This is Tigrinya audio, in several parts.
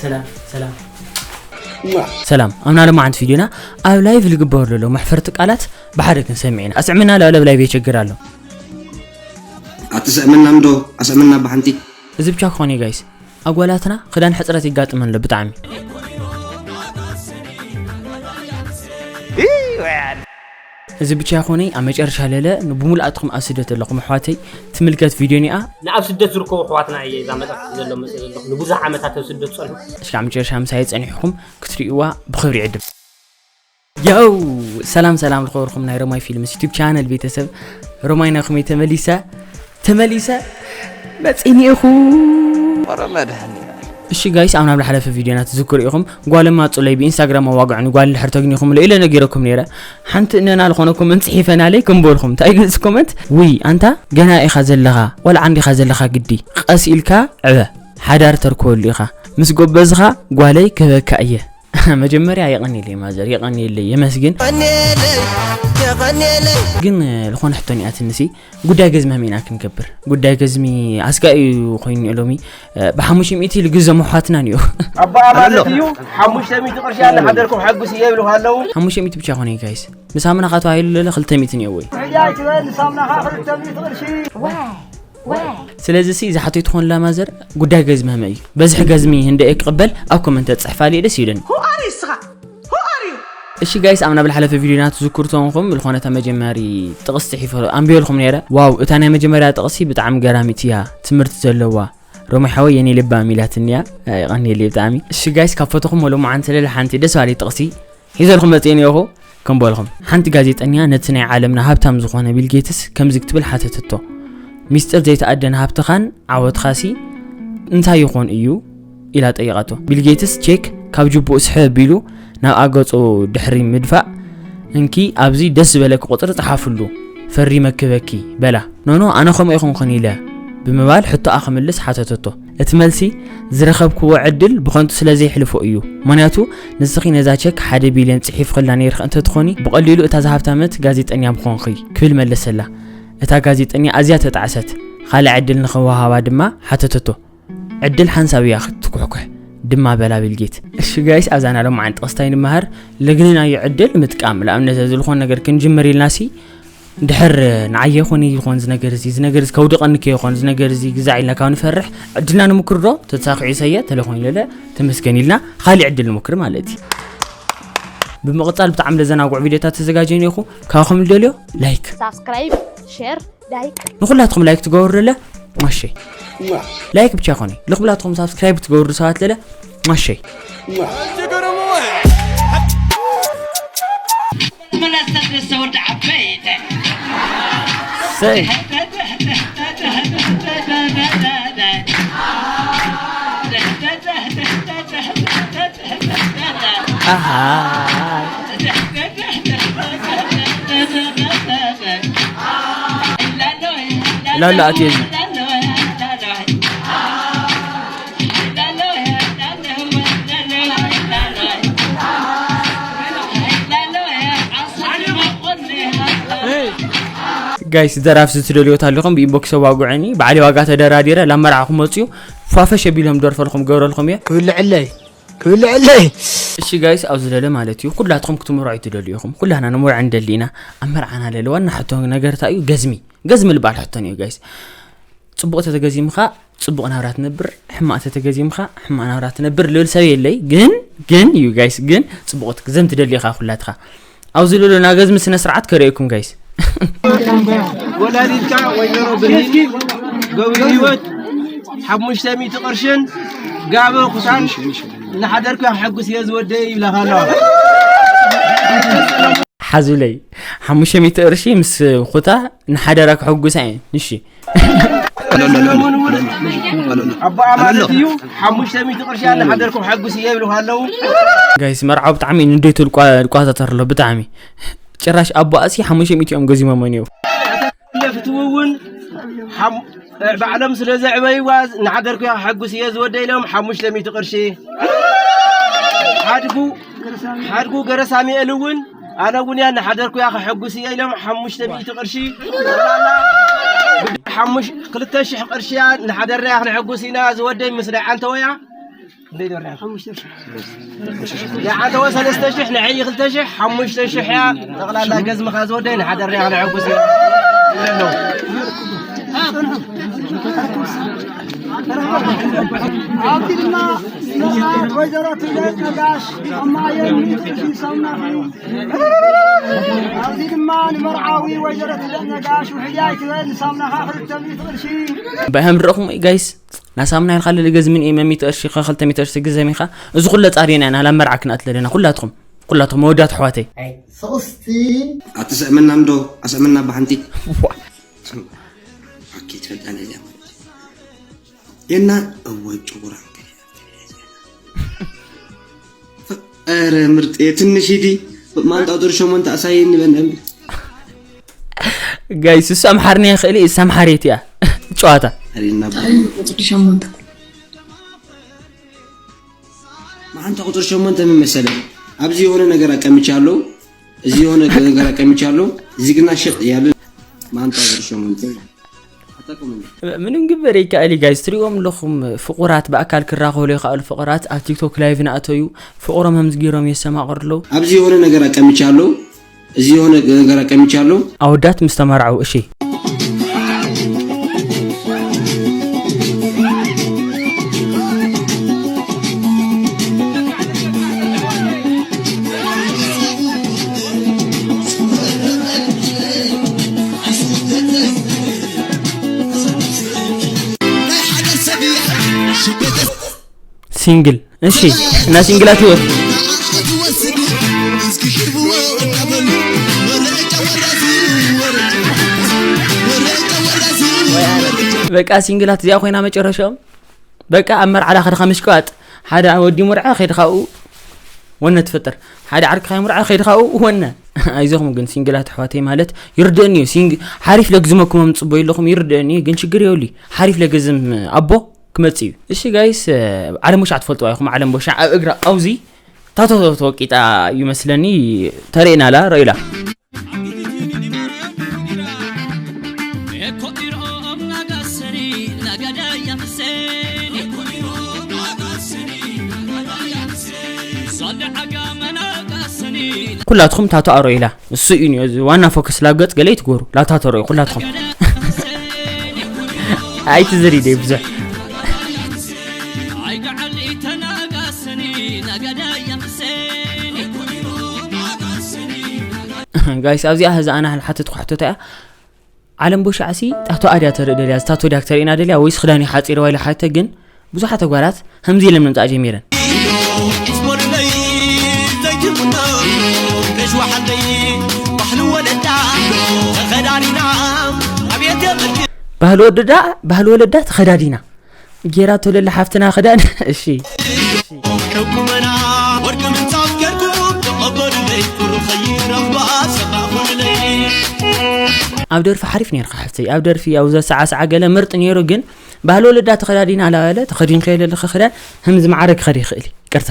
ሰላም ሰላም ሰላም። ኣብና ሎማዓንቲ ቪድዮና ኣብ ላይቭ ዝግበር ዘሎ መሕፈርቲ ቃላት ብሓደ ክንሰምዕ ኢና። ኣስዕምና፣ ላብ ላብ ላይቭ የቸግር ኣሎ። ኣትስዕምና እንዶ ኣስዕምና ብሓንቲ። እዚ ብቻ ክኾን እዩ ጋይስ፣ ኣጓላትና ክዳን ሕፅረት ይጋጥመን ኣሎ ብጣዕሚ። እዚ ብቻ ይኾነይ ኣብ መጨረሻ ለለ ንብሙሉኣትኩም ኣብ ስደት ዘለኹም ኣሕዋተይ ትምልከት ቪድዮ ኒኣ። ንኣብ ስደት ዝርከቡ ኣሕዋትና እየ እዛ መልእኽቲ ዘሎ መፅእ ዘለኹ። ንብዙሕ ዓመታት ኣብ ስደት ፀንሑ። እስካብ መጨረሻ ምሳይ ፀኒሕኩም ክትርእይዋ ብኽብሪ ይዕድም። ያው ሰላም ሰላም ዝኸበርኩም ናይ ሮማይ ፊልምስ ዩቲዩብ ቻነል ቤተሰብ፣ ሮማይ ናኹም እየ ተመሊሰ ተመሊሰ መፂኒ ኢኹ። ወረ መድሃኒ። እሺ ጋይስ፣ ኣብ ናብ ዝሓለፈ ቪድዮና ትዝክሩ ኢኹም፣ ጓል ማፁለይ ብኢንስታግራም ኣዋግዑኒ ጓል እንድሕር ተግኒኹም ኢለ ነጊረኩም ነይረ። ሓንቲ እነና ዝኾነኩም እንፅሒፈናለይ ከም በልኹም እንታይ ግልፂ ኮመንት ውይ ኣንታ ገና ኢኻ ዘለኻ፣ ቆልዓ እንዲኻ ዘለኻ ግዲ፣ ቀስ ኢልካ ዕበ፣ ሓዳር ተርክበሉ ኢኻ፣ ምስ ጎበዝኻ ጓለይ ክህበካ እየ። መጀመርያ የቐንየለይ ማዘር፣ የቐንየለይ፣ የመስግን። የቐንየለይ፣ የቐንየለይ። ግን ዝኾነ ሕቶ ኒኣትንሲ ጉዳይ ገዝሚ ሀመይ ኢና ክንገብር። ጉዳይ ገዝሚ ኣስጋኢ እዩ ኮይኑ ሎሚ። ብሓሙሽተ ሚእቲ ልግዘሙ ኣሕዋትና ንዮ። ኣቦኣ ማለት ኣሎ። እዩ። ሓሙሽተ ሚእቲ ቅርሺ ኣናሓደርኩም ሓጉስ እየ ይብልኹ ኣለዉ። ሓሙሽተ ሚእቲ ብቻ ኮነ እዩ ጋይስ። ንሳሙና ኸ ተባሂሉ ለለ ክልተ ሚእቲ ንዮ ወይ። ሕያይ ትበል ንሳሙናኻ ክልተ ሚእቲ ቅርሺ። ስለዚ ሲ ዝሓተይ ትኾን ላማዘር ጉዳይ ገዝሚ ህመ እዩ። በዝሒ ገዝሚ ህንደ እየ ክቕበል ኣብ ኮመንት ተጽሕፋ ልየ ደስ ይብለኒ። Who are you ንስኻ? Who are you? እሺ ጋይስ፣ ኣብ ናብ ዝሓለፈ ቪድዮና ትዝክሩ ተኾንኩም ዝኾነ እታ መጀመሪ ጥቕሲ ጽሒፈ ኣንብበልኩም ነይረ። ዋው፣ እታ ናይ መጀመርያ ጥቕሲ ብጣዕሚ ገራሚት እያ፣ ትምህርቲ ዘለዋ። ሮሚ ሓወይ የኔ ልባም ኢላትኒ እያ። የቐንየለይ ብጣዕሚ። እሺ ጋይስ፣ ካብ ፈተኹም ወሎ መዓንቲ ለለ ሓንቲ ደስ ባለይ ጥቕሲ ሒዘልኩም መፅእ እኒኦኹ ከም በልኹም። ሓንቲ ጋዜጠኛ ነቲ ናይ ዓለምና ሃብታም ዝኾነ ቢል ጌትስ ከምዚ ክትብል ሓተተቶ፣ ሚስጥር ዘይተኣደነ ሃብትኻን ዓወትኻሲ እንታይ ይኾን እዩ? ኢላ ጠይቓቶ። ቢል ጌትስ ቼክ ካብ ጅቡኡ ስሕብ ኣቢሉ ናብ ኣገጹ ድሕሪ ምድፋእ፣ እንኪ ኣብዚ ደስ ዝበለኪ ቁጽሪ ጸሓፍሉ፣ ፈሪመ ክበኪ በላ። ኖኖ፣ ኣነ ከምኡ ኣይኮንኩን ኢለ ብምባል ሕቶኣ ክምልስ ሓተተቶ። እቲ መልሲ፣ ዝረኸብክዎ ዕድል ብኸንቱ ስለ ዘየሕልፎ እዩ። ምኽንያቱ ንስኺ ነዛ ቸክ ሓደ ቢልዮን ጽሒፍክላ ነይርኺ እንተትኾኒ፣ ብቐሊሉ እታ ዝሃብታመት ጋዜጠኛ ምኾንኺ ክብል መለሰላ። እታ ጋዜጠኛ ኣዝያ ተጣዕሰት። ካልእ ዕድል ንኽወሃባ ድማ ሓተተቶ። ዕድል ሓንሳብ እያ ክትኩሕኩሕ ድማ በላ ቢል ጌት። እሺ ጋይስ፣ ኣብዛ ናይ ሎማዓንቲ ጥቕስታይ ንመሃር። ለግንናዮ ዕድል ምጥቃም። ንኣብነት፣ እዚ ዝኾነ ነገር ክንጅምር ኢልናሲ፣ ድሕር ንዓየ ኮነ ይኾን እዚ ነገር እዚ፣ እዚ ነገር እዚ ከውድቐኒ ከይኾን፣ እዚ ነገር እዚ ግዛዕ ኢልና ካብ ንፈርሕ፣ ዕድልና ንምክር ዶ? ተሳኺዑ ይሰየ፣ ተለኾን ኢለለ፣ ተመስገን ኢልና፣ ካሊእ ዕድል ንምክር ማለት እዩ። ብምቕጻል ብጣዕሚ ለዘናግዑ ቪድዮታት ተዘጋጀዩ ነይኹ፣ ካብኹም ልደልዮ፣ ላይክ። ሳብስክራይብ፣ ሼር፣ ላይክ። ንኹላትኩም ላይክ ትገብሩ ለለ፣ ማሸይ። ላይክ ብቻ ኮነ፣ ንኹላትኩም ሳብስክራይብ ትገብሩ ሰባት ለለ፣ ማሸይ። ሰይ። ኣሃ። ላላ ኣትየ እዚ። ጋይስ፣ ደራፊ ዝትደልዮ ኣለኹም ብኢንቦክስ ኣዋግዑኒ። ባዕሊ ዋጋ ተደራዲረ ላብ መርዓ ክመፅኡ ፋፈሽ ኣቢሎም ደርፈልኹም ገብረልኩም እየ። ክብልዕለይ፣ ክብልዕለይ። እሺ ጋይስ፣ ኣብዚ ለለ ማለት እዩ ኩላትኹም ክትምርዑ ትደልዩ ኢኹም። ኩላህና ንምርዖ ንደሊ ኢና። ኣብ መርዓና ለለ ዋና ሕቶ ነገር እንታይ እዩ? ገዝሚ። ገዝሚ ልበሃል ሕቶ እዩ ጋይስ። ፅቡቕ ተተገዚምኻ ፅቡቕ ናብራ ትነብር፣ ሕማቕ ተተገዚምኻ ሕማቕ ናብራ ትነብር ልብል ሰብ የለይ። ግን ግን እዩ ጋይስ፣ ግን ፅቡቕ ክትግዘም ትደሊ ኢኻ ኩላትኻ። ኣብዚ ልሎ ናገዝሚ ስነ ስርዓት ከርእየኩም ጋይስ። ወላዲትካ ወይዘሮ ብርሂን ገብረ ህይወት ሓሙሽተ ሚእቲ ቅርሽን ጋበ ኩታን እናሓደርኩ ሕጉስ እየ ዝወደይ ይብላኻ ኣለዋ። ሓዙለይ ሓሙሽተ ሚእቲ ቅርሺ ምስ ኩታ ንሓደራ ክሕጉሳ እየን። እሺ። ኣቦኣ ማለት እዩ። ሓሙሽተ ሚእቲ ቅርሺ እናሓደርኩም ሓጉስ እየ ይብሉ ኣለዉ። ጋይስ፣ መርዓው ብጣዕሚ እዩ ንዴቱ ልቋ-፣ ልቋታተር ኣሎ ብጣዕሚ። ጭራሽ ኣቦኣሲ ሓሙሽተ ሚእቲ እዮም ገዚሞሞ ነይሩ። ለፍትው እውን ሓም-፣ ባዕሎም ስለ ዘዕበይዋ እናሓደርኩ እያ ከሐጉስ እየ ዝወደ ኢሎም ሓሙሽተ ሚእቲ ቅርሺ። ሓድጉ፣ ሓድጉ ገረሳሚኤል እውን ኣነ እውን እያ እናሓደርኩ እያ ከሐጉስ እየ ኢሎም ሓሙሽተ ሚእቲ ቅርሺ። ጠቕላላ ሓሙሽ-፣ ክልተ ሽሕ ቅርሺ እያ እናሓደርና እያ ክነሐጉስ ኢና ዝወደይ ምስ ደዓንተወያ። ንዓተወ ሰለስተ ሽሕ፣ ንዐይ ክልተ ሽሕ፣ ሓሙሽተ ሽሕ እያ። ጠቕላላ ገዝምኻ ዝወደይ ንሓደርና ክንዕጉስ ኢና። ኣብቲ ድማ ወይዘሮ ትብለት ነጋሽ ኣማየን ሚእቲ ቅርሺ ሳሙናኺ። ኣብዚ ድማ ንመርዓዊ ወይዘሮ ትብለት ነጋሽ ውሕያ ኣይትበል፣ ንሳሙናኻ ክልተ ሚእቲ ቅርሺ። ባይ ሃምድረኹም ጋይስ፣ ናሳምና ኢልካ ለለ ገዝምን እየ መሚት ቅርሺ ከክልተ ሚእቲ ቅርሺ ግዘም ኢኻ። እዚ ኩለ ጻድየና ኢና ላብ መርዓ ክንኣት ለለና ኩላትኩም፣ ኩላትኩም መወዳት ኣሕዋተይ። ኣይ፣ ሶስቲ። ኣትስዕመናም ዶ? ኣስዕመና ብሓንቲ። ዋ። ኣኪ ትፈልጣ ነዚኣ ማለት እዩ። የና እወ ጭጉራ። ኧረ ምርጥ ትንሽ ሂዲ። ማንጣ ቁጥሪ ሸሞንተ ኣሳየኒ በንደንብ። ጋይስ፣ እሱ ኣምሓርኛ ይኽእል እዩ፣ እሱ ኣምሓሬት እያ። ጨዋታ። ኣሪና ቁጥሪ ሸሞንተ። ማንጣ ቁጥሪ ሸሞንተ ምን መሰለ? ኣብዚ የሆነ ነገር ኣቀምጫለሁ፣ እዚ የሆነ ነገር ኣቀምጫለሁ። እዚህ ግና ሸጥ ያለ ማንጣ ቁጥሪ ሸሞንተ። ኣጠቅሙኒ። ምንም ግበር ይከኣል እዩ ጋይስ፣ ትሪኦም ኣለኹም ፍቑራት ብኣካል ክራኸቡ ይኸኣሉ ፍቑራት ኣብ ቲክቶክ ላይቭ ናእተዩ ፍቕሮም ከምዚ ገይሮም የሰማቕሩ ኣለዉ። ኣብዚ የሆነ ነገር ኣቀምጫለሁ፣ እዚ የሆነ ነገር ኣቀምጫለሁ። ኣወዳት ምስ ተመርዓው እሺ። ሲንግል እሺ፣ እና ሲንግላት ህይወት በቃ ሲንግላት እዚኣ ኮይና መጨረሻኦም በቃ ኣብ መርዓላ ከድኻ ምሽቃጥ ሓደ ወዲ ሙርዓ ከድኻኡ ወነ ትፈጥር ሓደ ዓርክኻ ሙርዓ ከድኻኡ ወነ ኣይዞኹም ግን ሲንግላት ኣሕዋተይ ማለት ይርደኒ እዩ ሲንግ ሓሪፍ ለግዝመኩም ምጽቦ ይለኹም ይርደኒ እዩ ግን ችግር የብሉ ሓሪፍ ለገዝም ኣቦ ክመጽእ እዩ። እሺ ጋይስ፣ ዓለም ቦሻዕ ትፈልጥዋ ኢኹም። ዓለም ቦሻዕ ኣብ እግራ ኣውዚ ታቶ ተወቂጣ እዩ መስለኒ። ተርእናላ ረኢላ። ኩላትኩም ታቶ ኣሮ ኢላ እሱ እዩ ዋና ፎከስ ላብ ገጽ ገለ ይትጎሩ ላታተሮ ኩላትኩም ኣይትዝሪ ደይ ብዙሕ ጋይስ ኣብዚኣ ህዚ ኣና ሓተትኩ ሕቶታ እያ ዓለም ቦሻዕሲ ጣቶ ኣድያ ተርኢ ደልያ ታቶ ዲያ ክተርእና ደልያ ወይስ ክዳን ሓፂር ዋይለ ሓተ ግን ብዙሓት ኣጓላት ከምዚ ኢለን ምምፃእ ጀሚረን ባህሊ ወደዳ ባህሊ ወለዳ ተኸዳዲና ጌራቶ ለለ ሓፍትና ክዳን እሺ ኣብ ደርፊ ሓሪፍ ነርካ ሓፍተይ ኣብ ደርፊ ኣብ ዘሰዓስዓ ገለ ምርጥ ነይሩ ግን ባህሊ ወለዳ ተኸዳዲና ኣላበለ ተኸዲንከ ለለኸ ክዳን ህምዚ ማዕረ ክኸድ ይኽእል ይቅርታ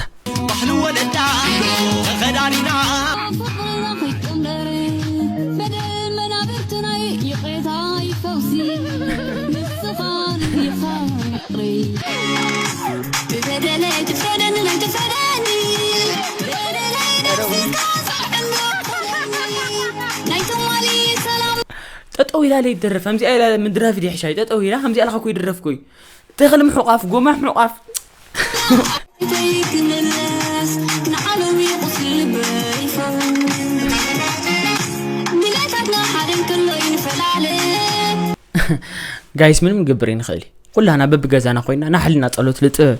ጠጠው ኢላ ለይትደርፍ ከምዚኣ ኢላ ምድራፍ ዲሕሻይ ጠጠው ኢላ ከምዚኣ ኢልካ ኮይ ድረፍኩይ ተኽሊ ምሕቋፍ ጎማ ምሕቋፍ ጋይስ ምንም ግብር ይንኽእል ኩላና በብገዛና ኮይና ናሕልና ጸሎት ልጥበብ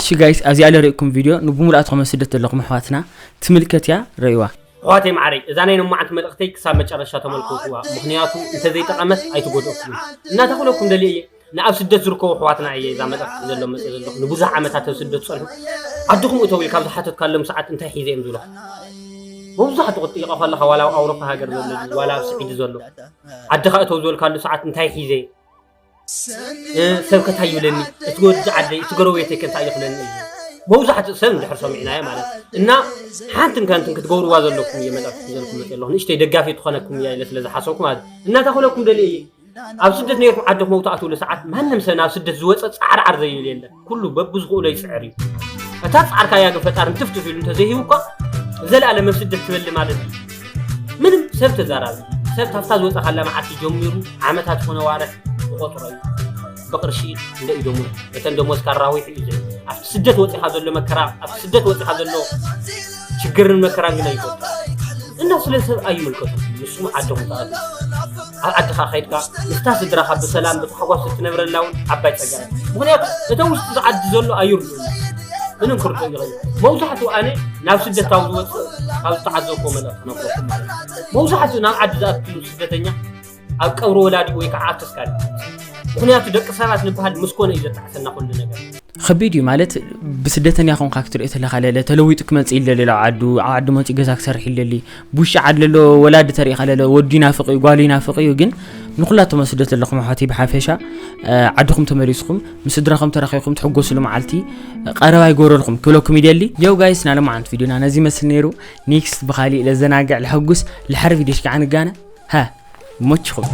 እሺ ጋይስ ኣብዚኣ ለርእኩም ቪድዮ ንብሙሉኣ ትኾመ ስደት ዘለኹም ኣሕዋትና ትምልከት እያ ረእዋ ኣሕዋተይ ማዓረይ እዛ ናይ ሎማዓንቲ መልእኽተይ ክሳብ መጨረሻ ተመልከትዋ ምኽንያቱ እንተዘይጠቐመት ኣይትጎድኣኩም እናተኽለኩም ደልየ እየ ንኣብ ስደት ዝርከቡ ኣሕዋትና እየ እዛ መልእኽቲ ዘሎ መፅእ ዘለኹ ንብዙሕ ዓመታት ኣብ ስደት ፀንሑ ዓድኹም እተው ኢልካ ዝሓተትካሎም ሰዓት እንታይ ሒዘ እዮም ዝብለኹ መብዛሕትኡ ክትጥይቐ ከለኻ ዋላ ኣብ ኣውሮፓ ሃገር ዘሎ ዋላ ኣብ ስዒዲ ዘሎ ዓድኻ እተው ዝበልካሉ ሰዓት እንታይ ሒዘ ሰብ ከታይ ይብለኒ እቲ ወዲ ዓደይ እቲ ጎረቤተይ ከንታይ ይኽለኒ እዩ መብዛሕትኡ ሰብ እንድሕር ሰሚዕናዮ ማለት እና ሓንትን ከንትን ክትገብርዋ ዘለኩም እየ መጠርት ሒዘልኩም መፅእ ኣለኹ ንእሽተይ ደጋፊ ትኾነኩም እያ ኢለ ስለ ዝሓሰብኩ ማለት እናታ ክብለኩም ደልየ እየ ኣብ ስደት ነርኩም ዓድኹም መውታእትሉ ሰዓት ማንም ሰብ ናብ ስደት ዝወፀ ፃዕርዓር ዘይብል የለን። ኩሉ በብዝኽእሎ ይፅዕር እዩ። እታ ፃዕርካያ ግን ፈጣሪ እንትፍትፍ ኢሉ እንተዘይሂቡ እኳ ዘላለም ኣብ ስደት ትበሊ ማለት እዩ። ምንም ሰብ ተዛራቢ ሰብ ታፍታ ዝወፀካላ መዓልቲ ጀሚሩ ዓመታት ኮነ ዋርሕ ዝቆፅሮ እዩ። ብቅርሺ እንደ ኢዶሙ እተን ደሞዝካ ኣራዊሑ እዩ ዝብል። ኣብቲ ስደት ወፂኻ ዘሎ መከራ ኣብቲ ስደት ወፂኻ ዘሎ ችግርን መከራን ግን ኣይፈልጡ እና ስለ ሰብ ኣይምልከቱ። ንስኹም ዓድኹም ተኣቱ ኣብ ዓድኻ ከይድካ ምስታ ስድራኻ ብሰላም ብታሕጓስ እትነብረላ እውን ዓባይ ፀጋ እዩ። ምክንያቱ እቶም ውሽጢ ዝዓዲ ዘሎ ኣይርድኡና ምንም ክርድኦ ይኽእል። መብዛሕትኡ ኣነ ናብ ስደት ካብ ዝወፅእ ካብ ዝተዓዘብኮ መልእኽቲ ክነግረኩም ማለት እዩ። መብዛሕትኡ ናብ ዓዲ ዝኣቱ ስደተኛ ኣብ ቀብሪ ወላዲ ወይ ከዓ ኣብ ተስካሪ ምክንያቱ ደቂ ሰባት ንበሃል ምስ ኮነ እዩ ዘጣዕሰና ኩሉ ነገር። ከቢድ እዩ ማለት ብስደተኛ ኮንካ ክትሪኦ ተለካ ለለ ተለዊጡ ክመፅእ ይደሊ ለው ዓዱ ኣብ ዓዱ መፂኡ ገዛ ክሰርሕ ይደሊ ብውሽጢ ዓዲ ለሎ ወላዲ ተሪኢካ ለለ ወዱ ይናፍቅ እዩ ጓሉ ይናፍቅ እዩ ግን ንኩላቶም ኣብ ስደት ዘለኹም ኣሕዋተይ ብሓፈሻ ዓድኹም ተመሊስኹም ምስ ስድራኹም ተራኺብኩም ትሕጎስሉ መዓልቲ ቀረባ ይገብረልኩም ክብለኩም ይደሊ። የው ጋይስ ናይ ሎማዓንቲ ቪድዮና ነዚ ይመስል ነይሩ። ኔክስት ብኻሊእ ለዘናግዕ ለሐጉስ ለሐሪ ቪድዮሽ ከዓ ንጋነ ሃ ይመችኹም።